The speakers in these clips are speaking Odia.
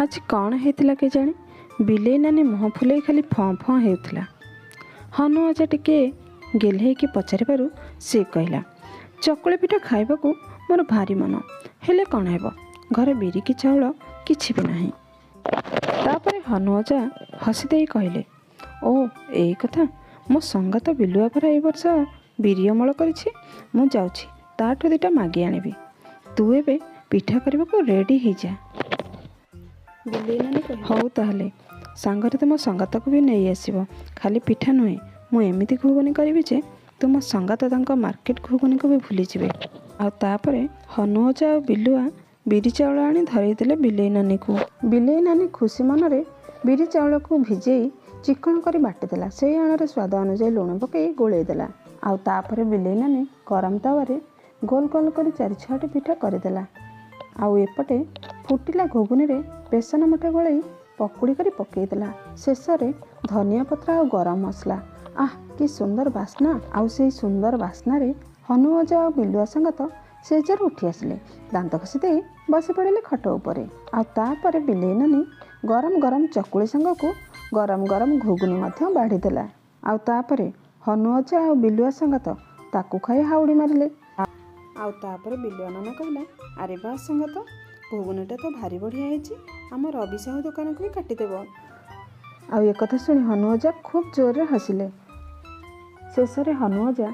ଆଜି କ'ଣ ହେଇଥିଲା କେଜାଣି, ବିଲେଇ ନାନୀ ମୁହଁ ଫୁଲେଇ ଖାଲି ଫଁ ଫଁ ହେଉଥିଲା। ହନୁ ଅଜା ଟିକେ ଗେହ୍ଲେଇକି ପଚାରିବାରୁ ସେ କହିଲା, ଚକୁଳି ପିଠା ଖାଇବାକୁ ମୋର ଭାରି ମନ, ହେଲେ କ'ଣ ହେବ, ଘରେ ବିରି କି ଚାଉଳ କିଛି ବି ନାହିଁ। ତାପରେ ହନୁ ଅଜା ହସିଦେଇ କହିଲେ, ଓ ଏଇ କଥା, ମୋ ସଙ୍ଗାତ ବିଲୁଆ ପରା ଏଇ ବର୍ଷ ବିରି ଅମଳ କରିଛି। ମୁଁ ଯାଉଛି ତାଠୁ ଦୁଇଟା ମାଗି ଆଣିବି, ତୁ ଏବେ ପିଠା କରିବାକୁ ରେଡ଼ି ହେଇଯା। ବିଲେଇ ନାନୀ କହିଲେ, ହଉ ତାହେଲେ ସାଙ୍ଗରେ ତୁମ ସଙ୍ଗାତକୁ ବି ନେଇ ଆସିବ। ଖାଲି ପିଠା ନୁହେଁ, ମୁଁ ଏମିତି ଘୁଗୁନି କରିବି ଯେ ତୁମ ସଙ୍ଗାତ ତାଙ୍କ ମାର୍କେଟ ଘୁଗୁନିକୁ ବି ଭୁଲିଯିବେ। ଆଉ ତାପରେ ହନୁ ଅଜା ଆଉ ବିଲୁଆ ବିରି ଚାଉଳ ଆଣି ଧରେଇଦେଲେ ବିଲେଇ ନାନୀକୁ। ବିଲେଇ ନାନୀ ଖୁସି ମନରେ ବିରି ଚାଉଳକୁ ଭିଜେଇ ଚିକଣ କରି ବାଟିଦେଲା। ସେଇ ଆଣରେ ସ୍ୱାଦ ଅନୁଯାୟୀ ଲୁଣ ପକାଇ ଗୋଳେଇ ଦେଲା। ଆଉ ତାପରେ ବିଲେଇ ନାନୀ ଗରମ ତାୱାରେ ଗୋଲ ଗୋଲ କରି 4-6ଟି ପିଠା କରିଦେଲା। ଆଉ ଏପଟେ ଫୁଟିଲା ଘୁଗୁନିରେ ବେସନ ମୁଠେ ଗୋଳେଇ ପକୁଡ଼ି କରି ପକାଇଦେଲା। ଶେଷରେ ଧନିଆ ପତ୍ର ଆଉ ଗରମ ମସଲା। ଆଃ, କି ସୁନ୍ଦର ବାସ୍ନା! ଆଉ ସେଇ ସୁନ୍ଦର ବାସ୍ନାରେ ହନୁ ଅଜା ଆଉ ବିଲୁଆ ସଙ୍ଗାତ ଶେଯରୁ ଉଠି ଆସିଲେ, ଦାନ୍ତ ଘଷି ଦେଇ ବସି ପଡ଼ିଲେ ଖଟ ଉପରେ। ଆଉ ତାପରେ ବିଲେଇ ନାନୀ ଗରମ ଗରମ ଚକୁଳି ସାଙ୍ଗକୁ ଗରମ ଗରମ ଘୁଗୁନି ମଧ୍ୟ ବାଢ଼ିଦେଲା। ଆଉ ତାପରେ ହନୁ ଅଜା ଆଉ ବିଲୁଆ ସଙ୍ଗାତ ତାକୁ ଖାଇ ହାଉଡ଼ି ମାରିଲେ। ଆଉ ତାପରେ ବିଲୁଆ ନନା କହିଲା, ଆରେ ବା ସଙ୍ଗାତ, ଘୁଗୁନିଟା ତ ଭାରି ବଢ଼ିଆ ହେଇଛି, ଆମ ରବି ସାହୁ ଦୋକାନକୁ ବି କାଟିଦେବ। ଆଉ ଏକଥା ଶୁଣି ହନୁ ଅଜା ଖୁବ୍ ଜୋରରେ ହସିଲେ। ଶେଷରେ ହନୁ ଅଜା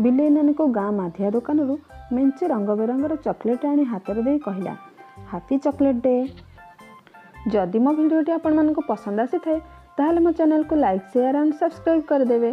ବିଲେଇ ନାନୀକୁ ଗାଁ ମାଧିଆ ଦୋକାନରୁ ମେଞ୍ଚେ ରଙ୍ଗ ବେରଙ୍ଗର ଚକୋଲେଟ୍ ଆଣି ହାତରେ ଦେଇ କହିଲା, ହାପି ଚକୋଲେଟ୍ ଡେ। ଯଦି ମୋ ଭିଡ଼ିଓଟି ଆପଣମାନଙ୍କୁ ପସନ୍ଦ ଆସିଥାଏ, ତାହେଲେ ମୋ ଚ୍ୟାନେଲକୁ ଲାଇକ୍, ସେୟାର ଆଣ୍ଡ ସବସ୍କ୍ରାଇବ୍ କରିଦେବେ।